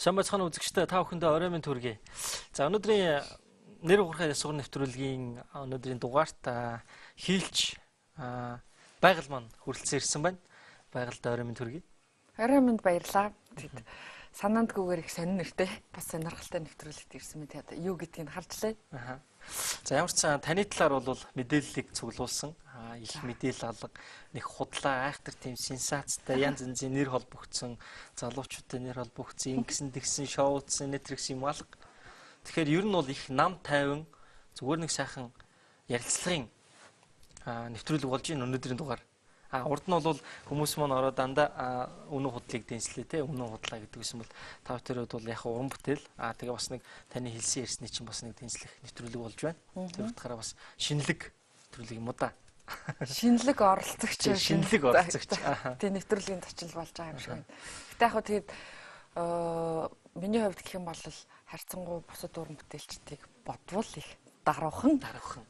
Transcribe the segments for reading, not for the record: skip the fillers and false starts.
Сайн байцгаана үзэгчдээ, та бүхэндээ орой минь төргий. За, өнөөдрийн нэр уурхай ясгуур нэвтрүүлгийн өнөөдрийн дугаарт хийлч байгаль маань хүрэлцэн ирсэн байна. Байгальд орой минь төргий. Орой минь баярлаа. Тэгэд санаандгүйгээр их сонин нэртэй бас сонирхолтой нэвтрүүлэгт ирсэн мэт юу гэдгийг харж лээ. Аа. За, ямар ч сан таны талаар бол мэдээллийг цуглуулсан. Их мэдээлэл алга, нэг худлаа айхтар тийм сенсацтай янз янзын нэр холбогдсон, залуучуудтай нэр холбогдсон, ингэсэн тэгсэн шоудсан, нэтрэгсэн юм алга. Тэгэхээр ер нь бол их нам тайван зүгээр нэг сайхан ярилцлагын нэвтрүүлэг болж байна өнөөдрийн дугаар. Урд нь бол хүмүүс маань ороод дандаа үнэн худлыг дэнслээ те, үнэн худлаа гэдэг юм бол та бүхэн бол яг уран бүтээл тэгээ бас нэг таны хэлсэн ярьсны чинь бас нэг дэнслэх нэвтрүүлэг болж байна. Тэр утгаараа бас шинэлэг нэвтрүүлэг юм уу да. Шинэлэг оролцогч. Шинэлэг оролцогч. Тэгээ нэвтрүүлгийн зочил болж байгаа юм шиг байна. Гэтэ яг хөө тэгээд миний хувьд гэх юм бол харьцангуй бусад уран бүтээлчдийг бодвол их даруухан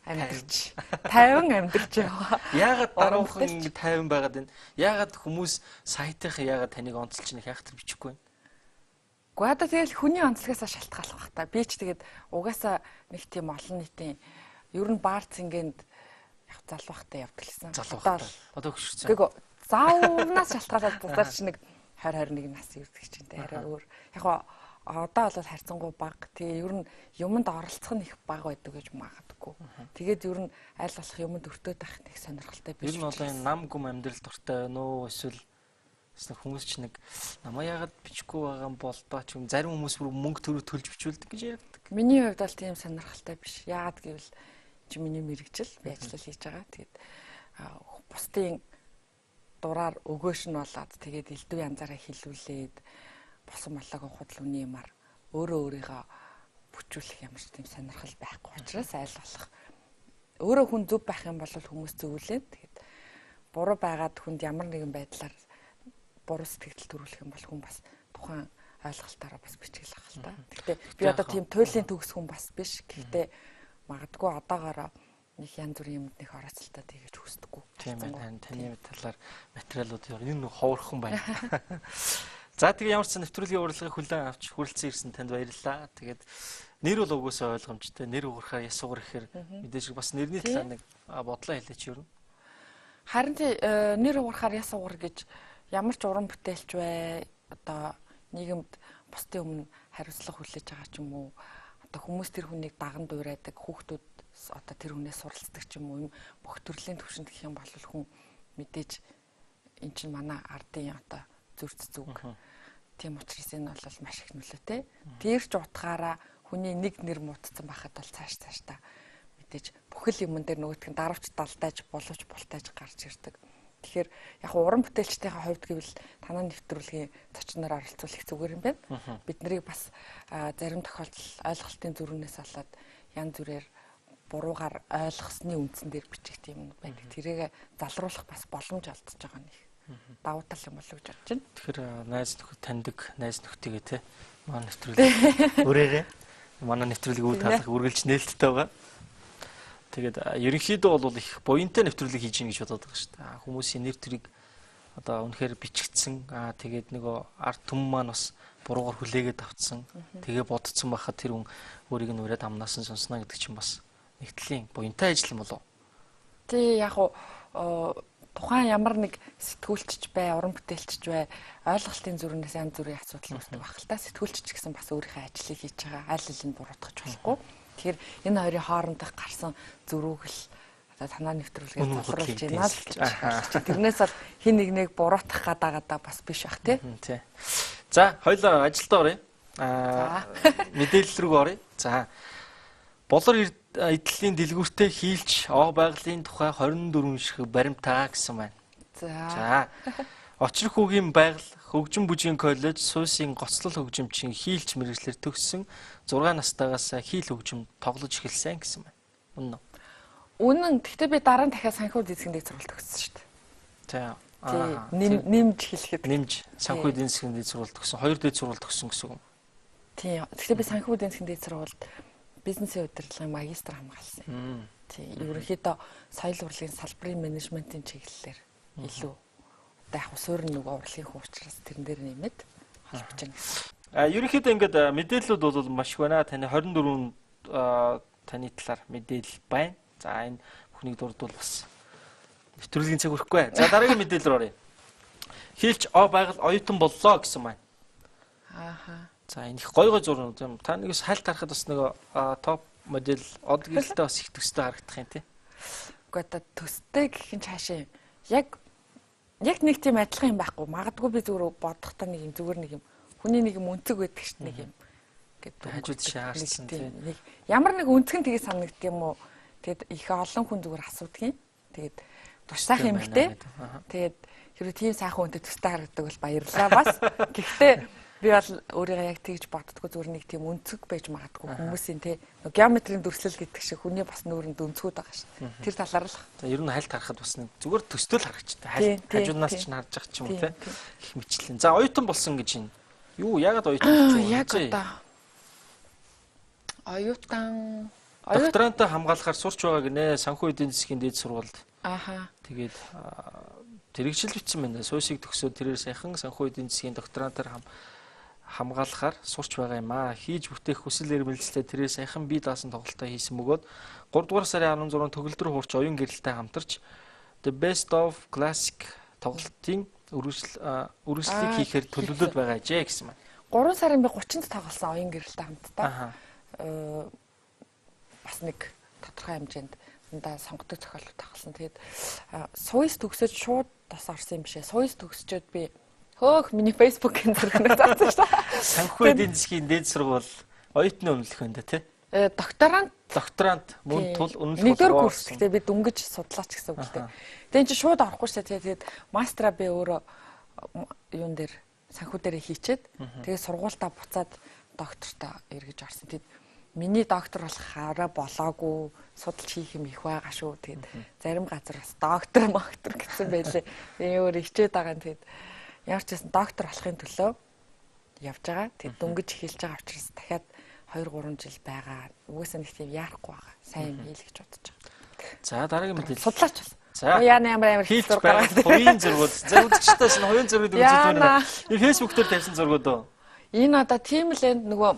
амьдарч, тайван амьдарч яваа. Яагаад даруухан тайван байгаад байна? Яагаад хүмүүс сайтынхаа яагаад таныг онцолж нэг хайхтар бичихгүй байна? Гэхдээ одоо тэгэл хүний онцлогоос шалтгаалах бах та. Би ч тэгээд угаасаа нэг тийм олон нийтийн ер нь баар цэнгэнд яг залуухтай явдаг лсэн. Залуухтай. Одоо хөшөрсөн. Гэхдээ заавнаас шалтгаалаад бусдаар чи нэг 20 21 нас ирдэг чинь тэ арай өөр. Яг одоо бол харьцангуй бага. Тэгээ ер нь юмд оролцох нь их бага байдаг гэж магадгүй. Тэгээд ер нь аль болох юмд өртөөд байх нэг сонирхолтой биш. Ер нь бол энэ нам гүм амьдрал дуртай байна уу? Эсвэл бас нэг хүмүүс ч нэг намаа яагаад бичихгүй байгаа юм бол доо ч юм, зарим хүмүүс бүр мөнгө төрөө төлж бичүүлдэг гэж ярьдаг. Миний хувьд бол тийм сонирхолтой биш. Яагаад гэвэл чи миний мэргэжил, би ажил хийж байгаа. Тэгээд бусдын дураар өгөөш нь болоод тэгээд элдв янзаараа хилүүлээд босон болоогүй худал үний юмар өөрөө өөрийгөө бүчүүлэх ямар ч тийм сонирхол байхгүй учраас аль болох өөрөө хүн зөв байх юм бол хүмүүс зөвлөе. Тэгээд буруу байгаад хүнд ямар нэгэн байдлаар буруу сэтгэл төрүүлэх юм бол хүн бас тухайн ойлголтоороо бас бичгэл ах л та. Гэхдээ би одоо тийм туйлын төгс хүн бас биш. Гэхдээ магадгүй одоогоороо нэг янз бүрийн юмд нэг орооцолтой тэгэж хүсдэггүй. Тийм байна. Таны талаар материалууд ер нь ховорхон байна. За, тэгээ ямар ч нэвтрүүлгийн урилгыг хүлээн авч хүрэлцэн ирсэн танд баярлалаа. Тэгээд нэр бол угсаа ойлгомжтой. Нэр уграхаар яс угар гэхээр мэдээж бас нэрний талаар нэг бодлоо хэлээч ер нь. Харин тий, нэр уграхаар яс угар гэж ямар ч уран бүтээлч бай. Одоо нийгэмд бусдын өмнө хариуцлага хүлээж байгаа ч юм уу. Одоо хүмүүс тэр хүнийг даган дуурайдаг, хүүхдүүд одоо тэр хүнээс суралцдаг ч юм уу. Юм бүх төрлийн төвшөнд гэх юм бол хүн мэдээж эн чинь манай ардын одоо зүрц зүг. Тийм учраас энэ бол маш их нөлөөтэй. Тэр ч утгаараа хүний нэг нэр муудсан байхад бол цааш цаашдаа мэдээж бүхэл юмн дээр нөгөөх нь даравч далдайж боловч бултайж гарч ирдэг. Тэгэхээр яг уран бүтээлчдийнхээ хувьд гэвэл танаа нэвтрүүлгийн зочноор оролцуулах зүгээр юм байна. Бид нарыг бас зарим тохиолдолд ойлголтын зүрхнээс болоод янз бүрээр буруугаар ойлгосны үндсэн дээр бичих тийм юм байдаг. Тэрийг залруулах бас боломж олдож байгаа нь их давуу тал юм болов уу гэж бодож байна. Тэгэхээр найз нөхөд таньдаг найз нөхдөйгээ те манай нэвтрүүлэг өрөөрэй. Манай нэвтрүүлэг үе таалах үргэлж нээлттэй байгаа. Тэгээд ерөнхийдөө бол их буянтай нэвтрүүлэг хийж гин гэж бодоод байгаа шүү дээ. Хүмүүсийн нэр төрийг одоо үнэхээр бичигдсэн. Тэгээд нөгөө ард түмэн маань бас буруугаар хүлээгээд авцсан. Тэгээ бодцсон байхад тэр хүн өөрийг нь ураад амнаас нь сонсноо гэдэг чинь бас нэг төрлийн буянтай ажил юм болов уу? Тий, яг уу тухайн ямар нэг сэтгүүлчч бай, уран бүтээлчч бай, ойлголтын зүрхнээс янз бүрийн асуудал үүсдэг байх л та. Сэтгүүлчч гэсэн бас өөрийнхөө ажлыг хийж байгаа, аль алийг буруутгах болохгүй. Тэгэхээр энэ хоёрын хоорондох гарсан зөрүүг л одоо танаа нэвтрүүлгээр залруулж байна л гэж байна. Тэрнээс бол хин нэг нэг буруутгах гадаагаадаа бас биш бах тий. Тий. За, хоёлоо ажилдаа оръё. Мэдээлэл рүү оръё. За, Болор эдлийн дэлгүүртээ хийлч оо байгалийн тухай 24 ширхэг баримтаа гэсэн байна. За. Очир хүүгийн байгаль хөгжим бүжгийн коллеж Суусын гоцлол хөгжимчин хийлч мэргэжлэр төгссөн 6 настайгаас хийл хөгжим тоглож эхэлсэн гэсэн байна. Үнэн үү? Үнэн. Гэхдээ би дараа нь дахиад санхүү эдийн засгийн дээд сургууль төгссөн шүү дээ. За. Нэмж хэлэхэд. Нэмж санхүү эдийн засгийн дээд сургууль төгссөн. 2 дээд сургууль төгссөн гэсэн үг юм. Тийм. Гэхдээ би санхүү эдийн засгийн дээд сургуульд бизнесийн удирдлагын магистр хамгаалсан. Тийм. Ерөнхийдөө соёл урлагийн салбарын менежментийн чиглэлээр илүү одоо яг суурь нөгөө урлагийн хүн учраас тэрэн дээр нэмээд холбож байна гэсэн. Ерөнхийдөө ингээд мэдээллүүд бол маш их байна. Таны 24 таны талаар мэдээлэл байна. За энэ бүхнийг дурдвал бас нэвтрүүлгийн цаг хүрэхгүй. За дараагийн мэдээлэл рүү оръё. Хийлч о байгаль оюутан боллоо гэсэн маань. Ааха. За энэ их гой гой зураг юм. Та нэгээс хальт харахад бас нэг топ модель од гэрэлтэй бас их төстэй харагдах юм тий. Үгүй одоо төстэй гэх юм цаашаа яг яг нэг тийм адилхан юм байхгүй. Магадгүй би зүгээр бодохдоо нэг юм зүгээр нэг юм хүний нэг юм өнцөг байдаг шүү дээ нэг юм. Ингээд хажууд шаарсан тий. Нэг ямар нэг өнцөг нь тгий санагддаг юм уу? Тэгэд их олон хүн зүгээр асуудаг юм. Тэгээд туш сайхан эмэгтэй. Тэгээд хэрвээ тийм сайхан хүнтэй төстэй харагддаг бол баярлалаа бас. Гэхдээ би бол өөрийгөө яг тэгж боддгоо зүгээр нэг тийм өнцөг байж магадгүй хүмүүсийн те геометрийн дүрслэл гэдэг шиг хүний бас нүүрэнд өнцгүүд байгаа шин. Тэр талаар л. За ер нь хальт харахад бас нэг зүгээр төстэй л харагчтай. Хальт хажуунаас ч харж байгаа ч юм уу те. Их мэтлэн. За оюутан болсон гэж юм. Юу яагаад оюутан болсон вэ? Яг одоо оюутан докторантаа хамгаалахаар сурч байгаа гинэ. Санхүү эдийн засгийн дээд сургуульд. Аха. Тэгээд тэрэгжил бичсэн байна. Суйсыг төгсөөд тэрээр саяхан санхүү эдийн засгийн докторантаар хамгаалахаар сурч байгаа юм аа. Хийж бүтээх хүсэл эрмэлзэлтэй тэрээр саяхан бие даасан тоглолтоо хийсэн бөгөөд 3 дугаар сарын 16-нд төгөлдөр хуурч оюун гэрэлтэй хамтарч The Best of Classic тоглолтын үргэлжлэлийг хийхээр төлөвлөд байгаа ажээ гэсэн байна. 3 сарын би 30-нд тоглосон оюун гэрэлтэй хамтдаа. Бас нэг тодорхой хэмжээнд дандаа сонгодог зохиолууд тоглосон. Тэгээд Суйс төгсөөд шууд бас орсон юм бишээ. Суйс төгсчөөд би хөөх миний Facebook-ийн зургийг заасан шүү дээ. Санхүү эдийн засгийн дээд сургууль оюутны үнэлэх байна да тий. Докторант мөн тул үнэлэх. Нэгдүгээр курс гэхдээ би дөнгөж судлаач гэсэн үг л дээ. Тэгээд эн чинь шууд орохгүй шүү дээ. Тэгээд мастера би өөрөө юун дээр санхүү дээр хийчээд тэгээд сургуультаа буцаад доктортой эргэж орсон. Тэгээд миний доктор болох хараа болоогүй судалж хийх юм их байгаа шүү. Тэгээд зарим газар бас доктор моктор гэсэн байлээ. Би өөр хичээд байгаа юм. Тэгээд ямар ч байсан доктор болохын төлөө явж байгаа. Тэгээд дөнгөж эхэлж байгаа учраас дахиад 2-3 жил байгаа. Угаасаа нэг тийм яарахгүй байгаа. Сайн юм хийл гэж бодож байгаа. За дараагийн мэдээлэл. Судлаач бас. За яана ямар амар их зураг гаргаад. Хувийн зургууд. За үзэгчдээс нь хувийн зургийг үзэж байна. Энэ Facebook дээр тавьсан зургууд уу? Энэ одоо тийм л энд нөгөө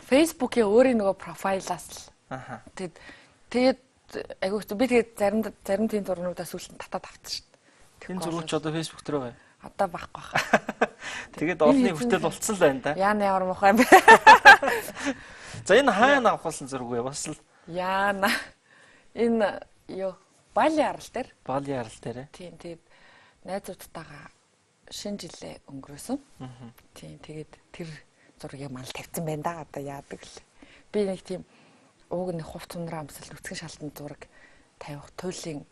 Facebook-ийн өөрийн нөгөө профайлаас л. Аха. Тэгээд айгүй хэцүү. Би тэгээд зарим тийм зургуудаас сүүлд нь татаад авчихсан шүү дээ. Энэ зургууд ч одоо Facebook дээр байгаа юм. Одоо байхгүй хаа. Тэгээд олонний хүртэл болцсон л байна да. Яана ямар муухай юм бэ? За энэ хаана авахулсан зураг вэ? Бас л Яана. Энэ юу Бали арал дээр. Бали арал дээр ээ. Тийм тэгээд найзуудтайгаа шинэ жилээ өнгөрөөсөн. Тийм тэгээд тэр зургийг мал тавьсан байна да. Одоо яадаг л. Би нэг тийм ууг нэг хувц ундраа амсал нүцгэн шалтан зураг тавих туйлын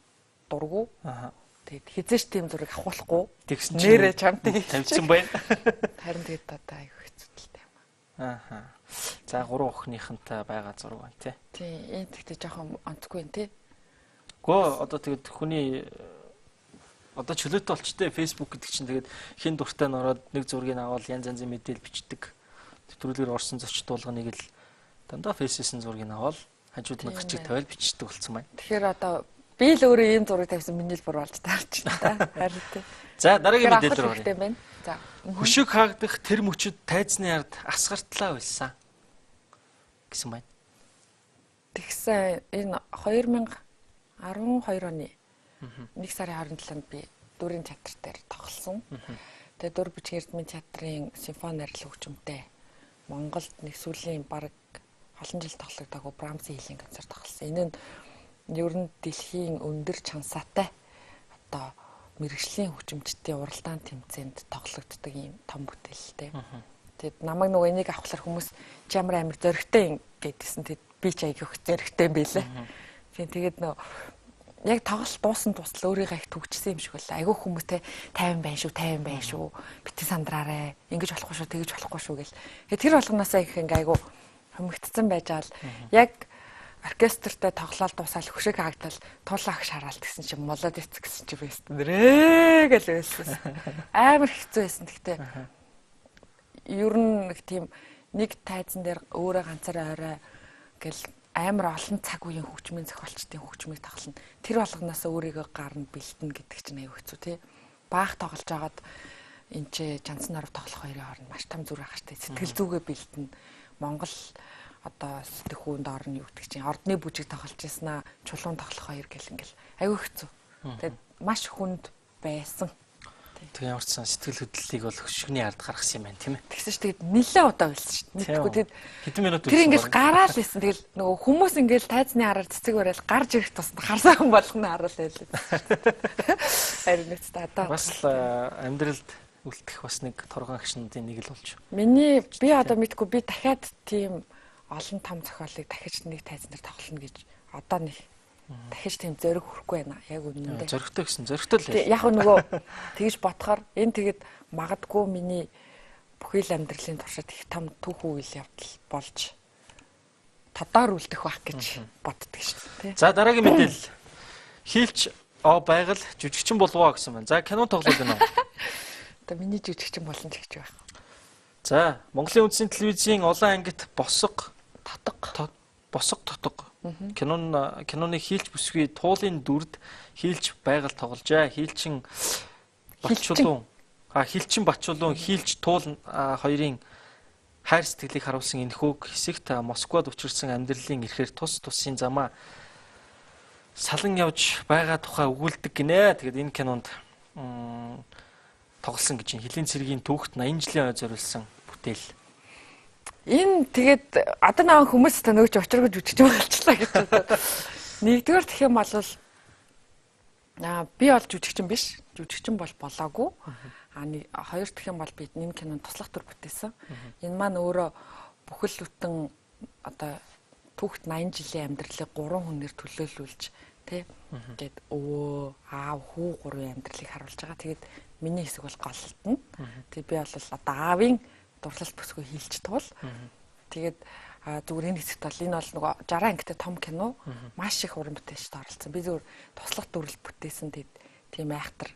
дургу. Аа. Тэгээд хизээш тийм зураг авахулахгүй. Тэгсэн чинь нэрээ чамтай тавьсан байна. Харин тэгээд одоо аягүй хэцүүдэлтэй юм. Ааха. За гурван охиныхантай байгаа зураг байна тий. Тийм, энэ тэгтээ жоохон онцгүй юм тий. Гөө одоо тэгээд хүний одоо чөлөөтэй болчтой Facebook гэдэг чинь тэгээд хин дуртай нь ороод нэг зургийг аваад янз янзын мэдээлэл бичдэг. Нэвтрүүлгээр орсон зочд туулганыг л дандаа фэйсээс нь зургийг аваад хажууд нь гарчиг тавиал бичдэг болсон байна. Тэгэхээр одоо би л өөрөө ийм зураг тавьсан миний л бур болж таарч байна та. Харин тий. За дараагийн мэдээлэл рүү оръё. За. Хөшөг хаагдах тэр мөчөд тайзны ард асгартлаа уйлсан гэсэн байна. Тэгсэн энэ 2012 оны 1 сарын 27-нд би Дүрийн театр дээр тоглосон. Тэгээ Дүр бичгийн Эрдмийн театрын симфони арил хөгжимтэй Монголд нэг сүүлийн бараг олон жил тоглогдоогүй Брамсын хилийн концерт тоглосон. Энэ нь ер нь дэлхийн өндөр чансаатай одоо мэрэгжлийн хөгжимчдийн уралдаан тэмцээнд тоглогддог ийм том бүтээлтэй. Тэгэд намайг нөгөө энийг авахлаар хүмүүс чи ямар амар зөрөгтэй юм гэдээсэн. Тэгэд би ч айгүй их зөрөгтэй юм байлээ. Тийм тэгээд нөгөө яг тоглолт дуусан тусал өөрийгөө их түгжсэн юм шиг байлаа. Айгүй хүмүүстэй 50 байна шүү, 50 байна шүү. Битгий сандраарэ. Ингэж болохгүй шүү, тэгэж болохгүй шүү гэл. Тэгээд тэр болгоноосаа их ингээ айгүй хумигдсан байж аал яг оркестртэй тоглоал дуусаал хөшиг хаагдал тулаа агш хараал гэсэн чинь молодец гэсэн чи бэст нэрээ гэл байсан. Амар хэцүү байсан. Гэхдээ ер нь нэг тийм нэг тайзан дээр өөрөө ганцаараа орой гэл амар олон цаг үеийн хөгжмийн зохиолчдын хөгжмийг тоглоно. Тэр болгоноос өөрийгөө гарна бэлтэн гэдэг чинь аюу хэцүү тий. Баах тоглож агаад энэ ч Жансан Норов тоглох хоёрын хооронд маш том зүр байгаа штэ. Сэтгэл зүгээ бэлтэн. Монгол одоо сэтгхүүнд орно юу гэдэг чинь ордны бүжиг тоглож яснаа чулуун тоглох хоёр гэл ингээл аюу хэцүү. Тэгээд маш хүнд байсан. Тэг ямар ч сан сэтгэл хөдлөлийг бол хөшгөний ард гаргасан юм байна, тийм ээ. Тэгсэн ч тэгээд нэлээд удаа байлсан шүү дээ. Мэдгүй тэгээд хэдэн минут тэр ингээл гараал байсан. Тэгэл нөгөө хүмүүс ингээл тайзны араар цэцэг барайл гарч ирэх тусад харсан хүн болгоно харуул байлаа. Харин нэг та одоо бас л амьдралд үлдэх бас нэг торгон агшнуудын нэг л болж. Миний би одоо мэдгүй би дахиад тийм олон том зохиолыг дахиж нэг тайзан дээр тоглоно гэж одоо нэг дахиж тийм зориг хүрэхгүй байна. Яг үнэндээ. Зоригтой гэсэн зоригтой л. Яг нөгөө тэгж бодохоор энэ тэгэд магадгүй миний бүхий л амьдралын туршид их том түүх үйл явдал болж тодоор үлдэх байх гэж боддөг шүү дээ. За дараагийн мэдээлэл. Хийлч байгаль жүжигчин болов гэсэн байна. За кино тоглоод байна уу? Одоо миний жүжигчин болно ч гэж байх. За Монголын үндэсний телевизийн олон ангит босго татга босго тотго киноны хийлч бүсгүй туулын дүрд хийлч байгаль тогложээ. Хийлчин Батчулуун хийлчин Батчулуун хийлч туул хоёрын хайр сэтгэлийг харуулсан энэхүүг хэсэгт Москвад учирсан амьдралын эрхээр тус тусын замаа салан явж байгаа тухай өгүүлдэг гинэ. Тэгээд энэ кинонд тоглосон гэж хилийн цэргийн түүхт 80 жилийн ой зориулсан бүтээл. Энэ тэгээд одоо наа хүмүүс та нөгөөч учиргүй жүжигч болчихлаа гэж бодоод. Нэгдүгээр гэх юм бол би бол жүжигчин биш. Жүжигчин бол болоогүй. Нэг хоёр дахь юм бол би энэ кинонд туслах төр бүтээсэн. Энэ маань өөрөө бүхэл бүтэн одоо түүхт 80 жилийн амьдралыг 3 хүнээр төлөөлүүлж тий гээд өвөө, аав, хүү гурвын амьдралыг харуулж байгаа. Тэгээд миний хэсэг бол голлолтно. Тэгээд би бол одоо аавын дурлалт бүсгүй хийлч туул. Тэгээд зүгээр энэ хэсэгт бол энэ бол нөгөө 60 ангитай том кино маш их уран бүтээлчд оролцсон. Би зүгээр туслах дүрэл бүтээсэн. Тэгээд тийм айхтар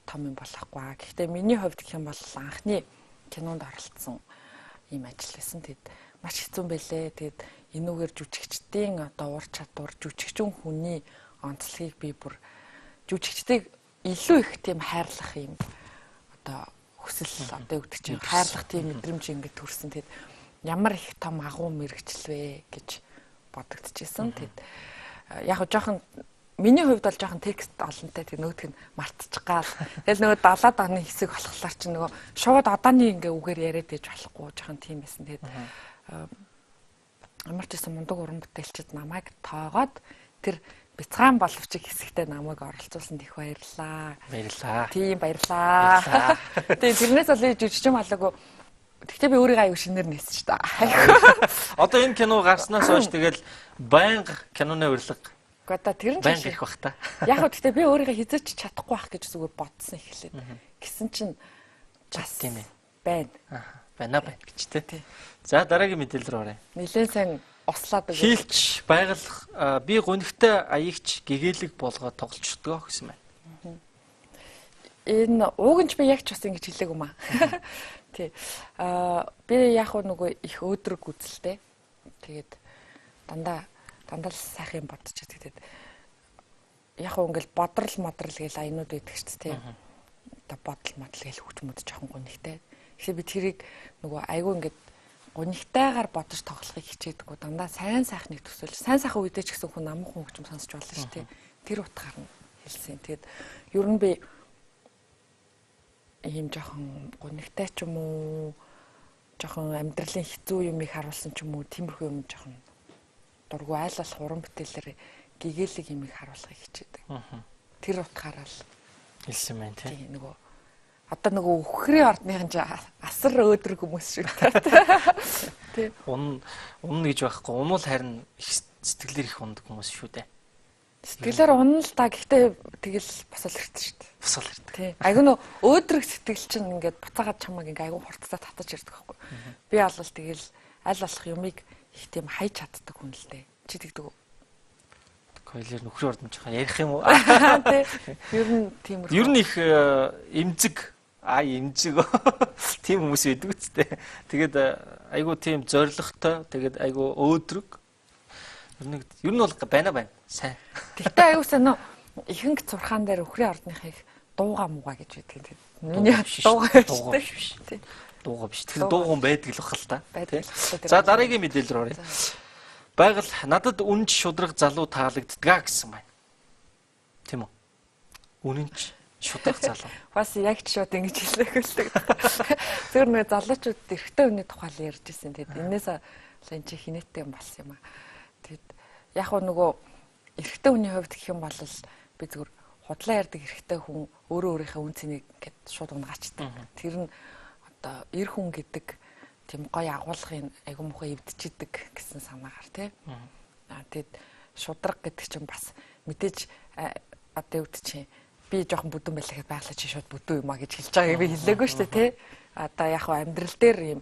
том юм болохгүй. Гэхдээ миний хувьд гэх юм бол анхны кинонд оролцсон ийм ажил байсан. Тэгээд маш хэцүү байлээ. Тэгээд энүүгээр жүжигчдийн одоо ур чадвар, жүжигчин хүний онцлогийг би бүр жүжигчдийг илүү их тийм хайрлах юм одоо хүсэл одоо юу гэдэг чинь хайрлах тийм мэдрэмж ингээд төрсэн. Тэгэд ямар их том агуу мэрэгчл вэ гэж бодогдчихсэн. Тэгэд яг жоохон миний хувьд бол жоохон текст олонтой тэг нөгөөх нь мартчих гал. Тэгэл нөгөө 70-аад оны хэсэг болохоор чи нөгөө шууд одооны ингээ үгээр яриад байж болохгүй жоохон тийм байсан. Тэгэд ямар ч байсан мундаг уран бүтээлчд намайг тоогоод тэр бяцхан боловч хэсэгтээ намайг оролцуулсанд их баярлалаа. Баярлалаа. Тийм баярлалаа. Тийм тэрнээс бол жүжигчин болоогүй. Тэгтээ би өөрийгөө аюу шинээр нээсэн шүү дээ. Одоо энэ кино гарснаас хойш тэгэл байнга киноны урилга. Гэхдээ одоо тэр нь байнга их бах та. Яг хөө тэгтээ би өөрийгөө хизээч чадахгүй байх гэж зүгээр бодсон эхлээд. Гэсэн чинь бас тийм ээ. Байна. Байна байна гэж тэ. За дараагийн мэдээлэл рүү оръё. Нилээн сайн услаад өгөө. Хийлч байгаль би гунигтай аягч гэгээлэг болгоод тоглолцдгоо гэсэн байна. Энэ ууг нь ч би яг ч бас ингэж хэлээг юм аа. Тий. Би яг нөгөө их өөдрөг үзэлтэй. Тэгээд дандаа л сайхан юм бодчих. Тэгээд яг уу ингээл бодрол модрол гэл аянууд байдаг ч тий. Одоо бодол модол гэл хүч мөд жоохон гунигтай. Тэгэхээр би тэрийг нөгөө айгүй ингээд гунигтайгаар бодож тоглохыг хичээдэггүй. Дандаа сайн сайхныг төсөөлж, сайн сайхан үедээ ч гэсэн хүн намхан хөгжим сонсч болно шүү дээ. Тэр утгаар нь хэлсэн. Тэгээд ер нь би ийм жоохон гунигтай ч юм уу, жоохон амьдралын хэцүү юмыг харуулсан ч юм уу, тиймэрхүү юм жоохон дургүй айл болох уран бүтээлээр гэгээлэг юмыг харуулахыг хичээдэг. Тэр утгаараа л хэлсэн байна тий. Нөгөө одоо нөгөө үхрийн ордныхан ч асар өөдрөг хүмүүс шүү дээ. Тий. Унна гэж байхгүй. Унвал харин их сэтгэлээр их ундаг хүмүүс шүү дээ. Сэтгэлээр унна л та. Гэхдээ тэгэл босол ирдэг шүү дээ. Босол ирдэг. Тий. Айгу нөө өөдрөг сэтгэл чинь ингээд буцаагаад чамайг ингээд айгу хурцтай татаж ирдэг байхгүй. Би бол тэгэл аль болох юмыг их тийм хайж чаддаг хүн л дээ. Чи тэгдэг үү? Койлер нөхрийн ордон жоохон ярих юм уу? Тий. Ер нь тиймэрхүү. Ер нь их эмзэг эмзэг тийм хүмүүс байдаг үстэй. Тэгээд айгу тийм зоригтой, тэгээд айгу өөдрөг. Ер нь бол байна байна. Сайн. Тэгтээ айгу сайн нөө ихэнх зурхаан дээр өхрийн ордныхыг Дууга мууга гэж байдаг юм. Миний дууга биш. Дууга биш. Тэгэхээр дууган байдаг л бах л та. За дараагийн мэдээлэл рүү оръё. Байгаль надад үнэнч шудраг залуу таалагддаг гэсэн байна. Тийм үү? Үнэнч шудраг залуу. Бас яг ч шууд ингэж хэлээгүй л дээ. Зөвхөн нэг залуучууд эрэгтэй хүний тухай л ярьж ирсэн. Тэгэд энээс л энэ чи хинээтэй юм болсон юм аа. Тэгэд яг хөө нөгөө эрэгтэй хүний хувьд гэх юм бол би зөвхөн худлаа ярьдаг эрэгтэй хүн өөрөө өөрийнхөө үн цэнийг ингээд шууд унгаачдаг. Тэр нь одоо эр хүн гэдэг тийм гоё агуулгын айгу муухай эвдчихдэг гэсэн санаагаар тий. Аа тэгэд шудраг гэдэг чинь бас мэдээж одоо юу гэдэг чинь би жоохон бүдүүн байлаа гэхэд байглаа чи шууд бүдүүн юм а гэж хэлж байгааг би хэлээгүй шүү дээ тий. Одоо яг хөө амьдрал дээр юм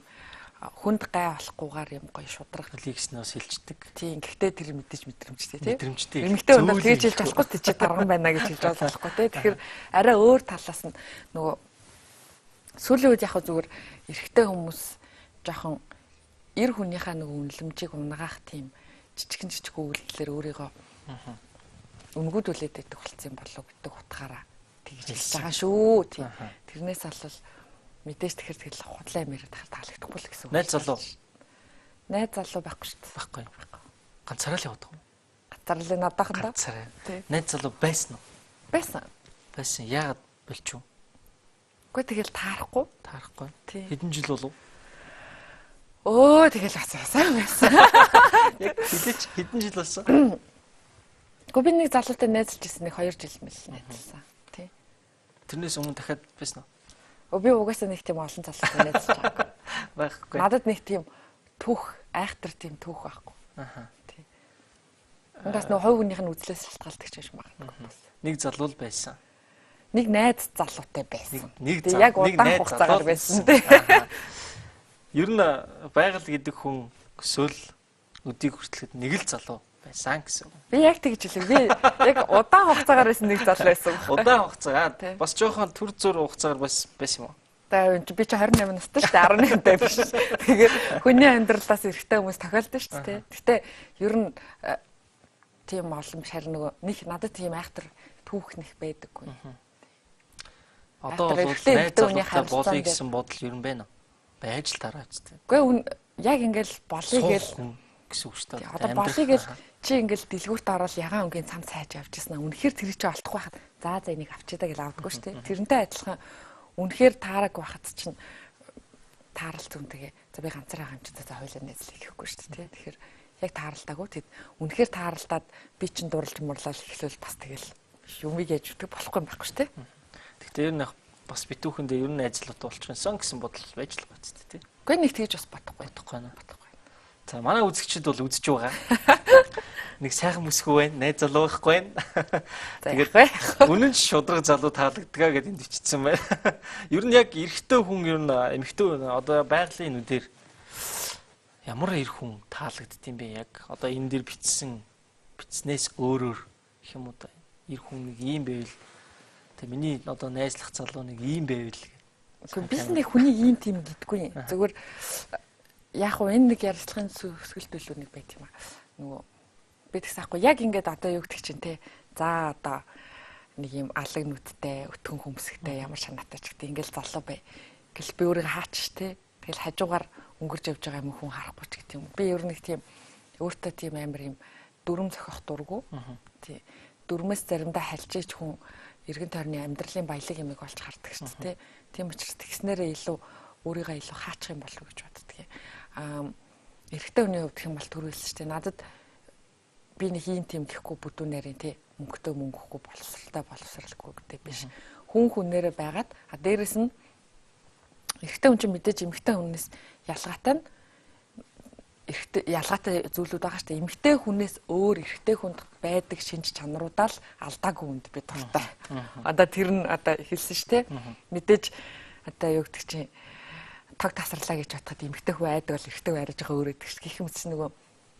хүнд гай болохгүйгээр юм гоё шудраг лигснээс хэлждэг. Тийм. Гэхдээ тэр мэдээж мэдрэмжтэй тий. Мэдрэмжтэй. Эмэгтэй хүн бол тэгж хэлж болохгүй тий чи дарган байна гэж хэлж болохгүй тий. Тэгэхээр арай өөр талаас нь нөгөө сүүлийн үед яг хөө зүгээр эрэгтэй хүмүүс жоохон эр хүнийхээ нөгөө үнэлэмжийг унгаах тийм жижигэн жижиг үйлдэлээр өөрийгөө үнгүүдүүлээд байдаг болсон юм болов гэдэг утгаараа тэгж хэлж байгаа шүү. Тийм. Тэрнээс алвал мэдээж тэгэхээр тэгэл худлаа юм яриад тахаар таалагдахгүй л гэсэн үг. Найз залуу. Найз залуу байхгүй шүү дээ. Байхгүй. Ганцаараа л явдаг юм. Ганцаараа л надаахандаа. Ганцаараа. Найз залуу байсан уу? Байсан. Байсан. Яагаад болчих вэ? Үгүй тэгэл таарахгүй. Таарахгүй. Хэдэн жил болов? Өө тэгэл асуусан байсан. Яг хэдэж хэдэн жил болсон? Гэхдээ би нэг залуутай найзалж ирсэн нэг 2 жил мэл найзалсан. Тий. Тэрнээс өмнө дахиад байсан уу? Би угаасаа нэг тийм олон залуутай найзалж байгаагүй. Байхгүй. Надад нэг тийм түүх, айхтар тийм түүх байхгүй. Аха. Тий. Унгаас нөө хувь хүнийх нь үзлээс шалтгаалдаг ч юм магадгүй. Нэг залуу л байсан. Нэг найз залуутай байсан. Нэг яг удаан хугацаагаар байсан тий. Ер нь байгаль гэдэг хүн өсөөл өдийг хүртлэхэд нэг л залуу байсан гэсэн. Би яг тэгж хэлээ. Би яг удаан хугацаагаар байсан нэг залуу байсан. Удаан хугацаа. Бас жоохон төр зур хугацаагаар бас байсан юм уу? За би чи 28 настай шүү дээ. 18 тай биш. Тэгэхээр хүний амьдралаас эрэгтэй хүмүүс тохиолдсон шүү дээ. Гэтэ ер нь тийм олон биш харин нөгөө нэг надад тийм айхтар түүх нэх байдаггүй. Одоо бол найз залуутай болъё гэсэн бодол ер нь байна уу? Байж л тараач тийм. Үгүй яг ингээл болъё гэл гэсэн үг шүү дээ. Одоо болъё гэл чи ингээл дэлгүүрт ороод ягаан өнгийн цам сайж явж ирсэн. Үнэхээр тэр чи олдохгүй байхад за за энийг авчиадаа гэж авдаггүй шүү дээ. Тэрнтэй адилхан үнэхээр таараг байхад чинь таарал зүн тэгээ за би ганцаараа байгаа юм чи за хоёлаа найзлах гэхгүй шүү дээ. Тэгэхээр яг тааралдаагүй. Тэд үнэхээр тааралдаад би чинь дурлж мурлал эхлүүл бас тэгэл юмыг яаж үтгэх болохгүй юм байхгүй шүү дээ. Гэхдээ ер нь бас битүүхэндээ ер нь найзлууд болчихсон гэсэн бодол байж л бац тий. Үгүй нэг тэгж бас бодохгүй. Бодохгүй нэ. Бодохгүй. За манай үзэгчид бол үзэж байгаа. Нэг сайхан бүсгүй байна, найз залуу байхгүй байна. Тэгээд үнэн ч шудраг залуу таалагдгаа гэдээ энд бичсэн байна. Ер нь яг эрэгтэй хүн ер нь эмэгтэй хүн одоо байгалийн нүдээр ямар эр хүн таалагддсан бэ яг одоо энэ дэр бичсэн бичснээс өөрөөр гэх юм уу да эр хүн нэг ийм байвал тэг миний одоо найзлах залуу нэг ийм байвал Үгүй би нэг хүний ийм тийм гэдэггүй. Зүгээр яг уу энэ нэг ярилцлагын сүсгэлт төлөө нэг байт юм аа. Нөгөө би тэгсэн аахгүй яг ингээд одоо юу гэдэг чинь те. За одоо нэг юм алаг нүдтэй, өтгөн хөмсгтэй ямар шанаатай ч гэдэг ингээл залуу бай. Гэл би өөрийгөө хаач те. Тэгэл хажуугаар өнгөрч явж байгаа юм хүн харахгүй ч гэдэг юм. Би ер нь нэг тийм өөртөө тийм амар юм дүрм зохиох дургу. Тий. Дүрмээс заримдаа хальж ич хүн эргэн тойрны амьдралын баялаг юмыг олж хардаг шүү дээ. Тийм учраас тэгснээрээ илүү өөрийгөө илүү хаачих юм болов уу гэж боддог юм. Аа эрэгтэй хүний хувьд гэх юм бол түрүү хэлсэн шүү дээ. Надад би нэг ийм тийм гэхгүй бүдүүн нарийн тий мөнгөтэй мөнгөхгүй боловсралтай боловсралгүй гэдэг биш. Хүн хүнээрээ байгаад а дээрэс нь эрэгтэй хүн чинь мэдээж эмэгтэй хүнээс ялгаатай нь эрэгтэй ялгаатай зүйлүүд байгаа шүү дээ. Эмэгтэй хүнээс өөр эрэгтэй хүнд байдаг шинж чанаруудаа л алдаагүй хүнд би дуртай. Одоо тэр нь одоо хэлсэн шүү дээ. Мэдээж одоо юу гэдэг чинь тог тасарлаа гэж бодоход эмэгтэй хүн айдаг бол эрэгтэй хүн арай жоохон өөр өгдөг шүү. Гэх мэт чинь нөгөө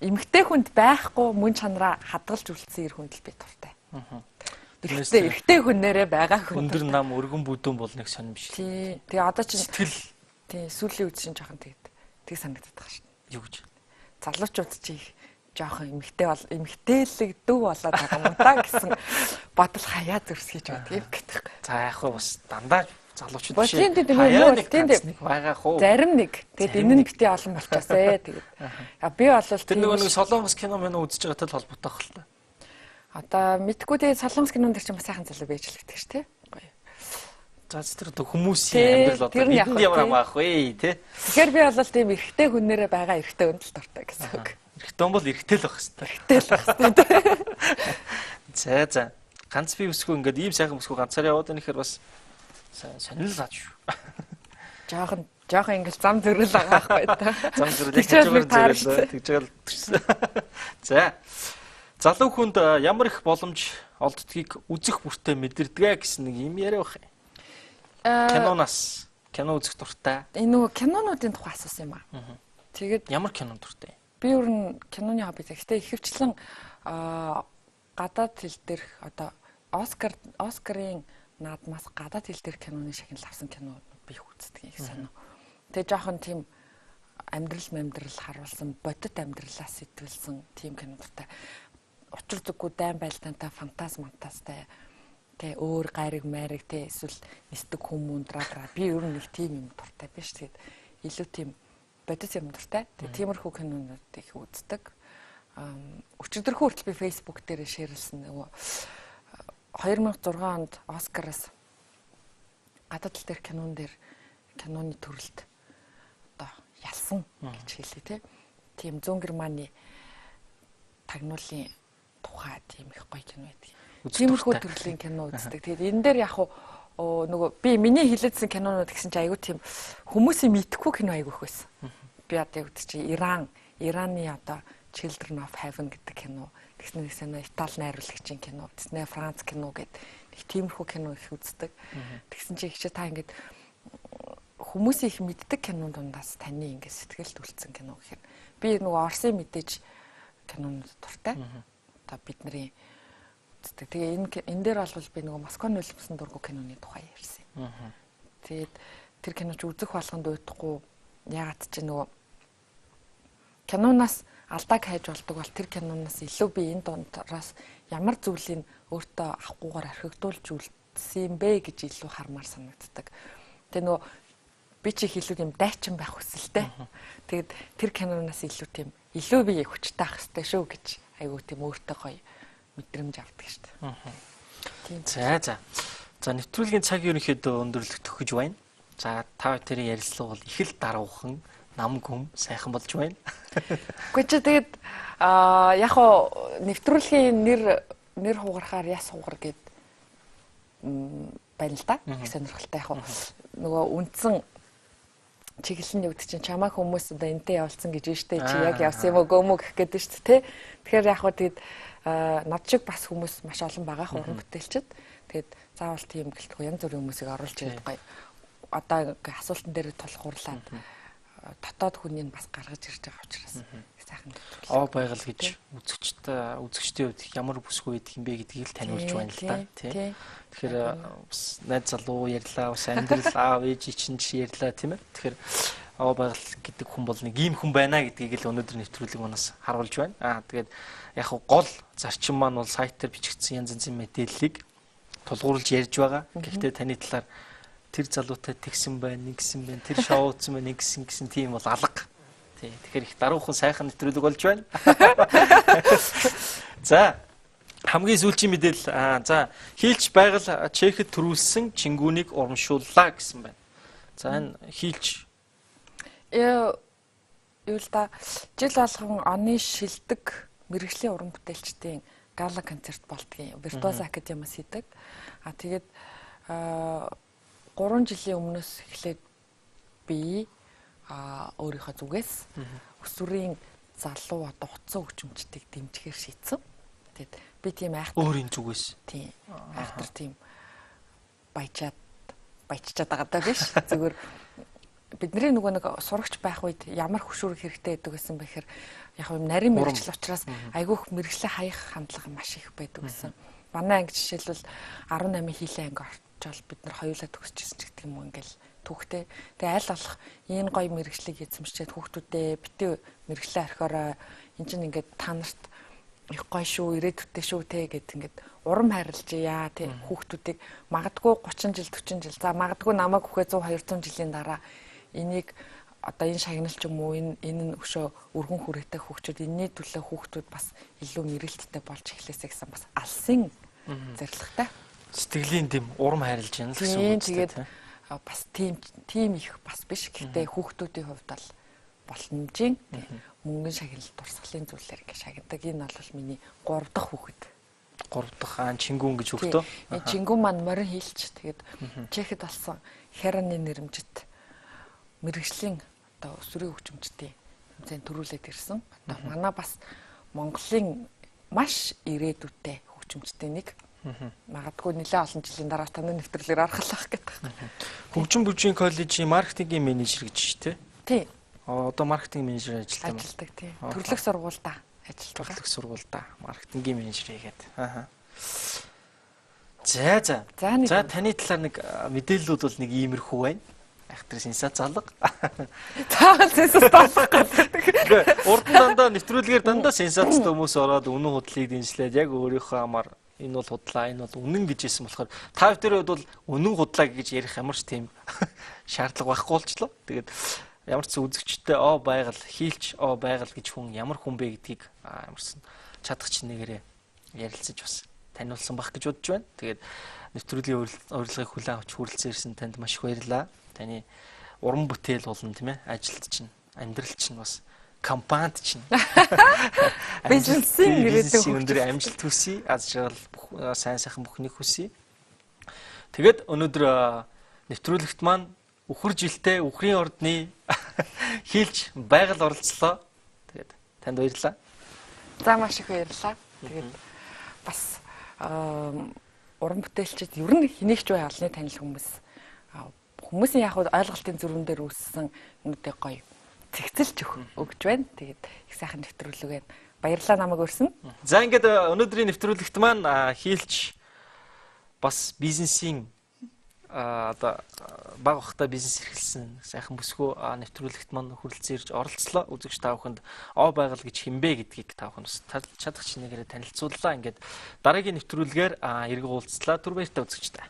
эмэгтэй хүнд байхгүй мөн чанараа хадгалж үлдсэн эр хүнд л би дуртай. Эрэгтэй хүнээрээ байгаа хүн. Өндөр нам өргөн бүдүүн бол нэг сонирм биш. Тий. Тэгээ одоо чинь сэтгэл тий сүүлийн үед чинь жоохон тэгээд тэг санагдаад байгаа шүү. Юу гэж? Залуучууд чи жоохон эмэгтэй бол эмэгтэйлэг дүү болоод байгаа юм да гэсэн бодол хаяа зөрсгийж байдаг юм гэдэг. За яг хөө бас дандаа залуучууд биш. Тийм нэг байгаа хөө. Зарим нэг. Тэгэд энэ нь битээ олон болчоосэ. Тэгээд би бол тэр нөгөө нэг солонгос кино мэн үзэж байгаатай л холбоотой байх л та. Одоо мэдгүй тэгээ солонгос кинон дээр чинь бас сайхан залуу байж л гэдэг ш тэ. Гоё. За тэр одоо хүмүүсийн амьдрал одоо бидэнд ямар хамаах вэ тэ. Тэгэхээр би бол тийм эрэгтэй хүнээрээ байгаа эрэгтэй хүнд л дуртай гэсэн үг. Эрэгтэй хүн бол эрэгтэй л байх хэвээр. Эрэгтэй л байх хэвээр. За за. Ганц би өсгөө ингээд ийм сайхан өсгөө ганцаараа яваад байна гэхээр бас сонирхол авч шүү. Жохон ингээл зам зөрөл байгаа байхгүй та. Зам зөрөл яг хажуугаар зөрөл тэгж байгаа л төрсөн. За. Залуу хүнд ямар их боломж олддгийг үзэх бүртээ мэдэрдэг гэсэн нэг юм яриа байх юм. Киноноос кино үзэх дуртай. Энэ нөгөө кинонуудын тухай асуусан юм аа. Тэгээд ямар кино дуртай? Би ер нь киноны хобби. Гэхдээ ихэвчлэн гадаад хэл дээрх одоо Оскарын наадмаас гадаад хэл дээр киноны шагнал авсан кино би их үздэг их сонио. Тэгээ жоохон тийм амьдрал харуулсан, бодит амьдралаас сэтгүүлсэн тийм кино дуртай. Учир зүггүй дайн байлдаантай, фантаз мантазтай, тэ өөр гайраг майраг тэ эсвэл нисдэг хүмүүн драга би ер нь нэг тийм юм дуртай биш. Тэгээд илүү тийм бодит юм дуртай. Тэгээ тиймэрхүү кинонууд их үздэг. Өчигдөрхөн хүртэл би Facebook дээр шеэрлсэн нөгөө 2006 онд Оскараас гадаад тал дээр кинон дээр киноны төрөлд одоо ялсан гэж хэлье те. Тийм зүүн Германы тагнуулын тухай тийм их гоё кино байдаг. Тиймэрхүү төрлийн кино үздэг. Тэгээд энэ дээр яг нөгөө би миний хэлээдсэн кинонууд гэсэн чинь айгүй тийм хүмүүсийн мэдхгүй кино айгүй их байсан. Би одоо юу гэдэг чи Ираны одоо Children of Heaven гэдэг кино, тэгснэ нэгсэнэ Итали найруулагчийн кино, тэгснэ Франц кино гэд нэг тиймэрхүү кино их үздэг. Тэгсэн чи их чи та ингээд хүмүүсийн их мэддэг кино дундаас таны ингээд сэтгэлд үлдсэн кино гэхээр би нөгөө Орсын мэдээж кинонууд дуртай. Одоо бидний үздэг. Тэгээ энэ дээр бол би нөгөө Москва нулимсан дургу киноны тухай ярьсан. Тэгээд тэр киноч үзэх болгонд уйдахгүй ягаад чи нөгөө киноноос алдааг хайж болдог бол тэр киноноос илүү би энэ дундаас ямар зүйлийг өөртөө авахгүйгээр орхигдуулж үлдсэн юм бэ гэж илүү хармаар санагддаг. Тэгээ нөгөө би чи их илүү тийм дайчин байх хүсэлтэй. Тэгээд тэр киноноос илүү тийм илүү би хүчтэй ах хэрэгтэй шүү гэж айгүй тийм өөртөө гоё мэдрэмж авдаг шүү дээ. Тийм. За за. За нэвтрүүлгийн цаг ерөнхийдөө өндөрлөгдөх гэж байна. За та хоёрын ярилцлага бол их л даруухан нам гүм сайхан болж байна. Үгүй чи тэгээд яг хоо нэвтрүүлгийн нэр хугарахаар яс хугар гэд байна л да. Их сонирхолтой яг хоо нөгөө үндсэн чиглэл нь юу гэдэг чинь чамаа хүмүүс одоо энтэй явуулсан гэж байна штэ чи яг явсан юм уу гөмөө гэх гээд штэ тий. Тэгэхээр яг хоо тэгээд над шиг бас хүмүүс маш олон байгаа уран бүтээлчд. Тэгээд заавал тийм гэлтгүй янз бүрийн хүмүүсийг оруулж ирээд гоё. Одоо ингээ асуултан дээр тулгуурлаад дотоод хүнийг бас гаргаж ирж байгаа учраас сайхан нэвтрүүлэг. Оо байгаль гэж үзэгчдийн хувьд ямар бүсгүй байдаг юм бэ гэдгийг л таниулж байна л да тий. Тэгэхээр бас найз залуу ярьлаа, бас амьдрал аав ээж чинь ч ярьлаа тийм ээ. Тэгэхээр оо байгаль гэдэг хүн бол нэг ийм хүн байна гэдгийг л өнөөдөр нэвтрүүлэг манаас харуулж байна. Аа тэгээд яг гол зарчим маань бол сайт дээр бичигдсэн янз янзын мэдээллийг тулгуурлаж ярьж байгаа. Гэхдээ таны талаар тэр залуутай тэгсэн байна, нэгсэн байна, тэр шоуцсан байна, нэгсэн гэсэн тийм бол алга. Тий. Тэгэхээр их даруухан сайхан нэвтрүүлэг болж байна. За хамгийн сүүлийн мэдээлэл за хийлч байгаль Чехэд төрүүлсэн чингүүнийг урамшууллаа гэсэн байна. За энэ хийлч юу л да жил болгон оны шилдэг мэргэжлийн уран бүтээлчдийн гала концерт болдгийн Виртуоз академиас хийдэг. А тэгээд 3 жилийн өмнөөс эхлээд би өөрийнхөө зүгээс өсвөрийн залуу одоо утсан хөгжимчдийг дэмжихээр шийдсэн. Тэгээд би тийм айхтар өөрийн зүгээс тийм айхтар тийм баяжчаад байгаа даа биш. Зүгээр бидний нөгөө нэг сурагч байх үед ямар хөшүүрэг хэрэгтэй байдаг гэсэн бэ гэхээр яг юм нарийн мэргэжил учраас айгүйх мэргэжлээ хаях хандлага маш их байдаг гэсэн. Манай анги жишээлбэл 18 хийлээ анги орчоол бид нар хоёулаа төгсөжсэн ч гэдэг юм уу ингээл түүхтэй. Тэгээ аль болох энэ гоё мэргэжлийг эзэмшээд хүүхдүүдээ битээ мэргэжлээ орхиорой Энд чинь ингээд та нарт их гоё шүү, ирээдүйтэй шүү те гэд ингээд урам хайрлаж яа те хүүхдүүдийг магадгүй 30 жил 40 жил за магадгүй намайг үхээ 100 200 жилийн дараа энийг одоо энэ шагнал ч юм уу энэ нь өшөө өргөн хүрээтэй хүүхчүүд энэний төлөө хүүхдүүд бас илүү мэрэлттэй болж эхлэсэй гэсэн бас алсын зорилготой. Сэтгэлийн дэм урам хайрлаж байна л гэсэн үг. Тэгээд бас тийм их бас биш. Гэхдээ хүүхдүүдийн хувьд бол боломжийн мөнгөн шагнал дурсгалын зүйлээр ингэ шагнадаг. Энэ бол миний 3 дахь хүүхэд. 3 дахь Чингүн гэж хүүхдээ. Чингүн маань морин хийлч. Тэгээд Чехэд болсон Хераны нэрэмжит мэрэгжлийн одоо өсвөрийн хөгжимчдийн тэмцээн төрүүлээд ирсэн. Одоо манай бас Монголын маш ирээдүйтэй хөгжимчдийн нэг. Магадгүй нэлээд олон жилийн дараа таны нэвтрүүлгээр орохлох гэдэг. Хөгжим бүжгийн коллежийн маркетингийн менежер гэж тий? Тий. Одоо маркетинг менежер ажилладаг юм. Ажилладаг тий. Төрлөх сургуульда ажилладаг. Төрлөх сургуульда маркетингийн менежер хийгээд. Аа. За за. За таны талаар нэг мэдээллүүд бол нэг иймэрхүү байна. Айхтар сенсац алга. Заавал сенсац болох гэдэг. Урд нь дандаа нэвтрүүлгээр дандаа сенсацтай хүмүүс ороод үнэн худлыг дэнслээд яг өөрийнхөө амар энэ бол худлаа, энэ бол үнэн гэж хэлсэн болохоор та бүхэн хувьд бол үнэн худлаа гэж ярих ямар ч тийм шаардлага байхгүй болчлоо. Тэгээд ямар ч үзэгчтэй оо байгаль хийлч оо байгаль гэж хүн ямар хүн бэ гэдгийг ямарсан чадах чинээгээрээ ярилцаж бас таниулсан байх гэж бодож байна. Тэгээд нэвтрүүлгийн урилгыг хүлээн авч хүрэлцэн ирсэн танд маш их баярлалаа. Таны уран бүтээл болон тийм ажилд чинь, амьдрал чинь бас компанид чинь бизнесийн ирээдүйн өндөр амжилт хүсье. Аз жаргал бүх сайн сайхан бүхнийг хүсье. Тэгээд өнөөдөр нэвтрүүлэгт маань үхэр жилтэй үхрийн ордны хийлч байгаль оролцлоо. Тэгээд танд баярлалаа. За маш их баярлалаа. Тэгээд бас уран бүтээлчид ер нь хэнийгч бай олонний танил хүмүүс хүмүүсийн яг ойлголтын зүрхэн дээр үүссэн юмнуудыг гоё цэгцэлж өгч байна. Тэгээд их сайхан нэвтрүүлэг байна. Баярлалаа намайг урьсан. За ингээд өнөөдрийн нэвтрүүлэгт маань хийлч бас бизнесийн одоо баг бахта бизнес эрхэлсэн сайхан бүсгүй нэвтрүүлэгт маань хүрэлцэн ирж оролцлоо. Үзэгч та бүхэнд оо байгаль гэж хинбэ гэдгийг та бүхэн бас чадах чинээгээр танилцууллаа. Ингээд дараагийн нэвтрүүлгээр эргэн уулзлаа. Түр баяртай үзэгч та.